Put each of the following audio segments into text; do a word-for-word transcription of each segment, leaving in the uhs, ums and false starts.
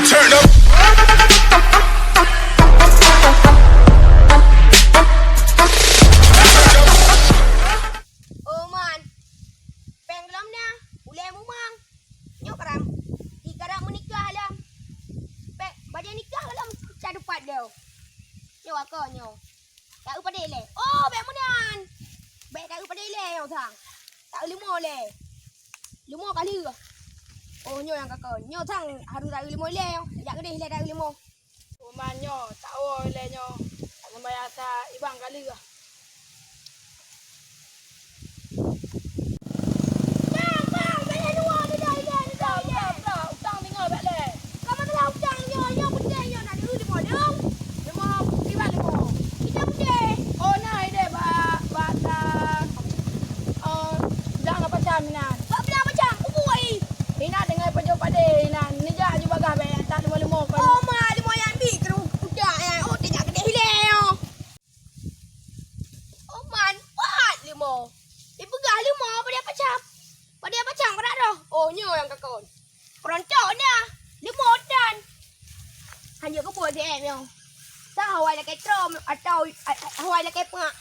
Turn up. Oh man, péng lom na, ulèe mumang. Nyoe karam, di karam meunikah lom. Péng bajèe nikah lom, ka deupat lé. Nyoe akoe nyoe. Taeu padé lé. Oh, bèk meunan. Bèk taeu padé lé nyoe sang. Taeu leumo lé. Leumo ka lheueh. Oh, nyoe nyang ka kon. Nyoe sang harôh taeu leumo lé nyoe. Jak keudeh lé taeu leumo. Oh, man nyoe, tawoe lé nyoe. Tak sembayang sa ibang ka lheueh. Bang, bang, bèk lé luwa, nidai lé, nidai lé. Bang, bang, utang tinggai bèk lé. Ka masalah utang nyoe, nyoe peunteng nyoe, na deuh leumo dong. Leumo, kiban leumo. Ija putih. Oh, na ideh bak, bak ta-, eh, blang apa cam inan. Bak blang apa cam? Kubu ai. Inan deungon pajoh padé inan. Nijak ju bagah bèk tak leumo-leumo kon. Oh, ma, leumo nyang bi keu udak nyan. Oh, teuka keudeh ilèe nyoe. Oh man, pahat leumo. Ipeugah leumo padé pacam. Padé pacam brat roh. Oh, nyoe nyang ka kon. Peurontok dah. Leumo dan. Hanjeuet keubuet si em nyoe. Sang hawai lakèe trom atau, a-, a-, hawai lakèe peungak.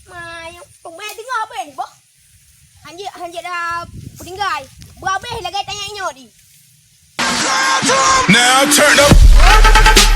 Ma, nyoe peumè teungoh bèh boh. Hanjeuet, hanjeuet dah peutinggai. Beuabéh lagèe tanyong inyoe di. Now turn up.